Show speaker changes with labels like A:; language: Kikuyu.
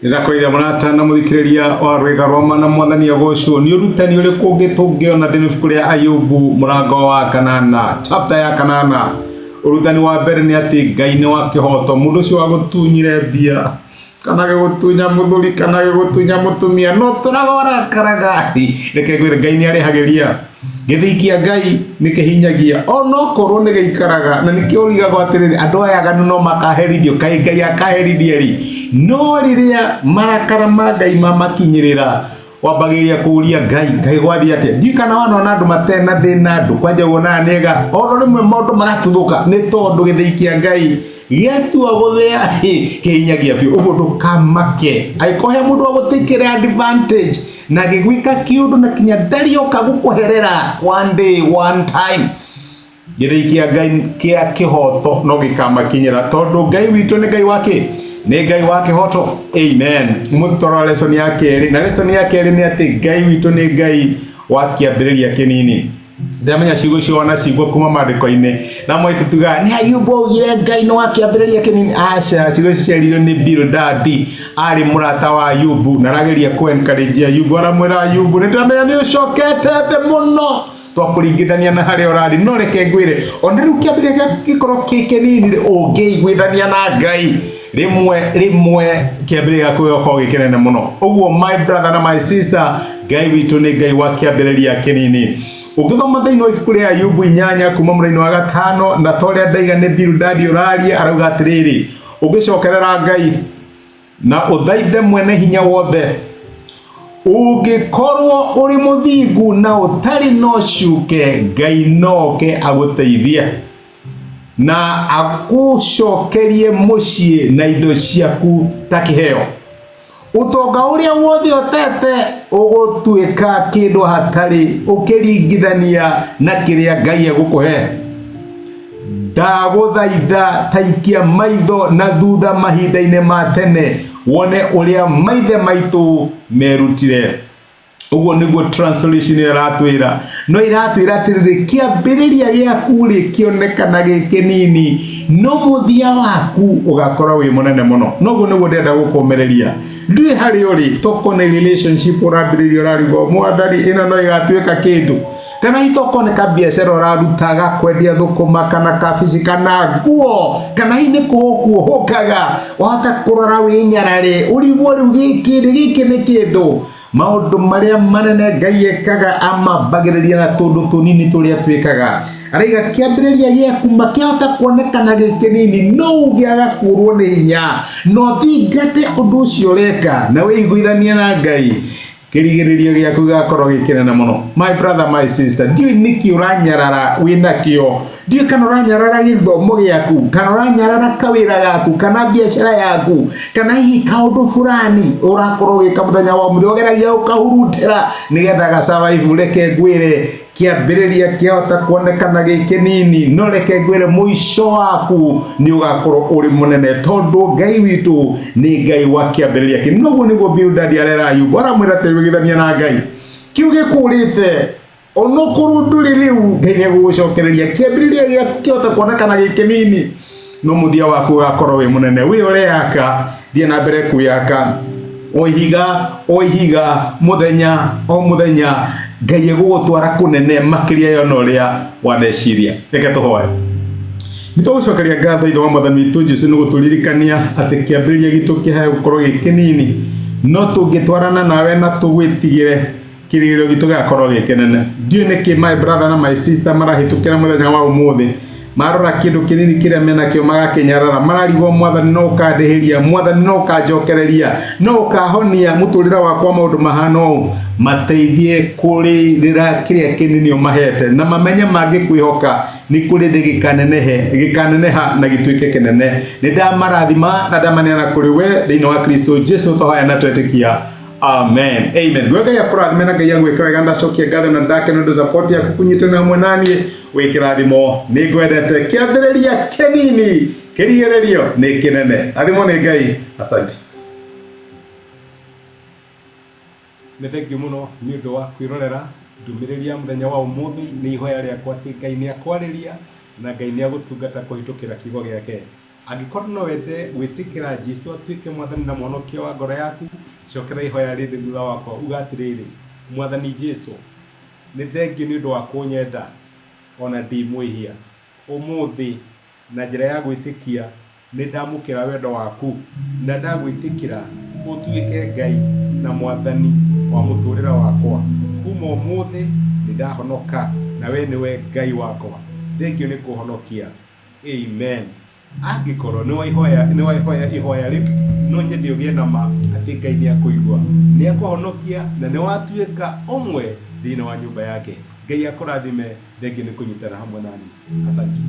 A: Nĩndakũgeithia mũrata na mũthikĩrĩria wa rwĩga rwa mana mwathani agocwo nĩ ũrutani ũrĩkũ ũngĩ tũngĩona thĩinĩ wa ibuku rĩa Ayubu mũrango wa kanana chapter ya kanana ũrutani wa mbere nĩ atĩ Ngai nĩ wa kĩhoto mũndũ ũcio wagũtunyire mbia kana agĩgũtunya mũthuri kana agĩgũtunya mũtumia no tũraga ũrakaraga reke ngwĩre Ngai nĩ arĩhagĩria Gĩthii kĩa Ngai nĩ kĩhinyagia onokorwo nĩ gĩikaraga na nĩkĩo ũrigagwo atĩrĩrĩ andũ aya aganu no makaherithio kaĩ Ngai akaherithia rĩ no rĩrĩa marakara ma Ngai mamakinyĩrĩra wambagĩrĩria kũria Ngai Ngai gwathiĩ atĩa ndiũĩ kana wanona andũ matena thĩna andũ kwanja wonaga nĩega ono rĩmwe maũndũ magatuthũka nĩ tondũ gĩthii kĩa Ngai gĩatua gũthĩa kĩhinyagia biũ ũguo ndũkamake angĩkorwo he mũndũ wa gũtĩkĩra advantage na gĩgwĩka kĩũndũ na kinya ndarĩoka gũkũherera one day one time gĩthĩi kĩa Ngai kĩa kĩhoto no gĩkamakinyĩra tondũ Ngai witũ nĩ Ngai wa kĩ nĩ Ngai wa kĩhoto amen mũtwarora lesson ya kerĩ na lesson ya kerĩ nĩ atĩ Ngai witũ nĩ Ngai wa kĩambĩrĩria kĩnini ndamenya ciugo icio wanacigua kuma maandĩko-inĩ na mwaitu tugaga nĩ Ayubu augire Ngai nĩ wa kĩambĩrĩria kĩnini aca ciugo icio ciaririo nĩ Bildadi arĩ mũrata wa Ayubu na arageria kũ encourage Ayubu aramwĩra Ayubu nĩ ndĩramenya nĩ ũcokete thĩ mũno twakũringithania na harĩa ũrarĩ no reke ngwĩre ona rĩu kĩambĩrĩria gĩkorwo kĩ kĩnini rĩ ũngĩiguithania na Ngai rĩmwe rĩmwe kĩambĩrĩria gĩaku gĩgakorwo gĩ kĩnene mũno ũguo my brother na my sister Ngai witũ nĩ Ngai wa kĩambĩrĩria kĩnini ũngĩthoma thĩinĩ wa ibuku rĩa Ayubu inyanya kuma mũraini wa gatano na ta ũrĩa ndaiga nĩ Bilidadi ũraria arauga atĩrĩrĩ ũngĩcokerera Ngai na ũthaithe mwene hinya wothe ũngĩkorwo ũrĩ mũthingu na ũtarĩ na ũcuke Ngai noke agũteithie na agũcokerie mũciĩ na indo ciaku ta kĩheo ũtonga ũrĩa wothe ũtete ũgũtuĩka kĩndũ hatarĩ ũkĩringithania na kĩrĩa Ngai egũkũhe ndagũthaitha taikia maitho na thutha mahinda-inĩ ma tene wone ũrĩa maithe maitũ merutire ũguo nĩguo translation ĩyo ĩratwĩra no ĩratwĩra atĩrĩrĩ kĩambĩrĩria gĩaku rĩ kĩonekana gĩ kĩnini no mũthia waku ũgakorwo wĩ mũnene mũno noguo nĩguo ndĩrenda gũkũmĩrĩria ndiũĩ harĩa ũrĩ tokorwo nĩ relationship ũrambĩrĩria ũrarigwo mwathani ĩno no ĩgatuĩka kĩndũ kana hihi tokorwo nĩ kabiacara ũraruta ga kwendia thũkũma kana kabici kana nguo kana hihi nĩ kũhũkaga wahota kũrora wĩnyarare ũrigwo rĩu gĩkĩ rĩ gĩkĩ nĩ kĩndũ maũndũ marĩa manene Ngai ekaga amambagĩrĩria na tũndũ tũnini tũrĩa twĩkaga araiga kĩambĩrĩria gĩaku makĩhota kuonekana gĩ kĩnini no ũngĩaga kũrwo nĩ hinya na ũthingate ũndũ ũcio ũreka na wĩiguithanie na Ngai kĩrigĩrĩrio gĩaku gĩgakorwo gĩ kĩnene mũno my brother my sister ndiũĩ nĩkĩ ũranyarara wĩ nakĩo ndiũĩ kana ũranyarara gĩthomo gĩaku kana ũranyarara kawĩra gaku kana biacara yaku kana hihi kaũndũ fulani ũrakorwo ũgĩka mũthenya wa ũmũthĩ ũgeragia ũkahurutĩra nĩgetha gasurvive reke ngwĩre kĩambĩrĩria kĩahota kuonekana gĩ kĩnini no reke ngwĩre mũico waku nĩ ũgakorwo ũrĩ mũnene tondũ Ngai witũ nĩ Ngai wa kĩambĩrĩria kĩnini noguo nĩguo Bildadi arera Ayubu aramwĩra atĩ wĩgithania na Ngai kĩu gĩkũrĩte onokorwo ndũrĩ rĩu Ngai nĩ egũgũcokereria kĩambĩrĩria gĩa kĩhota kuonekana gĩ kĩnini no mũthia waku ũgakorwo wĩ mũnene wĩ ũreyaka thiĩ na mbere kwĩyaka o ihiga o ihiga mũthenya o mũthenya Ngai egũgũtwara kũnene makĩria ya ona ũrĩa waneciria reke tũhoe nĩ tũgũcokeria ngatho ithe wa mwathani witũ Jesu nĩ gũtũririkania atĩ kĩambĩrĩria gitũ kĩhae gũkorwo gĩ kĩnini no tũngĩtwarana nawe na tũgwĩtigĩre kĩrĩgĩrĩro gitũ gĩgakorwo gĩ kĩnene ndiũĩ nĩkĩ my brother na my sister marahĩtũkĩra mũthenya wa ũmũthĩ marora kĩndũ kĩnini kĩrĩa menakĩo magakĩnyarara mararigwo mwathani no ũkandĩhĩria mwathani no ũkanjokereria no ũkahonia mũtũrĩre wakwa maũndũ mahana ũũ mateithie kũrĩrĩra kĩrĩa kĩnini ũmahete na mamenye mangĩkwĩhoka nĩ kũrĩ ndĩ gĩkaneneha na gĩtuĩke kĩnene nĩ ndamarathima na ndamaneana kũrĩ we thĩinĩ wa Kristo Jesu twahoya na twetĩkia amen amen ngwe ngai akũrathime na ngai agwĩka wega ndacokia ngatho na ndakena ũndũ support yaku kũnyitana hamwe naniĩ wĩ kĩrathimo nĩ ngwendete kĩambĩrĩria kĩnini kĩrigĩrĩrio nĩ kĩnene rathimwo nĩ ngai asante nĩ thengiũ mũno nĩ ũndũ wa kwĩrorera ndũmĩrĩri ya mũthenya wa ũmũthĩ nĩ ihoya rĩakwa atĩ ngai nĩ akwarĩria na ngai nĩ agũtungata kũhĩtũkĩra kiugo gĩake. Angĩkorwo no wende gwĩtĩkĩra Jesu atuĩke mwathani na mũhonokia wa ngoro yaku, cokera ihoya rĩrĩ thutha wakwa, uga atĩrĩrĩ, Mwathani Jesu, nĩ thengiũ nĩ ũndũ wa kũnyenda ona ndĩ mwĩhia. Ũmũthĩ na njĩra ya gwĩtĩkia nĩ ndamũkĩra wendo waku na ndagwĩtĩkĩra ũtuĩke Ngai na mwathani wa mũtũrĩre wakwa. Kuma ũmũthĩ nĩ ndahonoka na we nĩwe Ngai wakwa. Thengiũ nĩ kũhonokia. Amen. Angĩkorwo nĩ waihoya nĩ waihoya ihoya rĩu, no nyende ũgĩe na ma atĩ Ngai nĩ akũigua, nĩ akũhonokia na nĩ watuĩka ũmwe thĩinĩ wa nyũmba yake. Ngai akũrathime, thengiũ nĩ kũnyitana hamwe nani. Asante.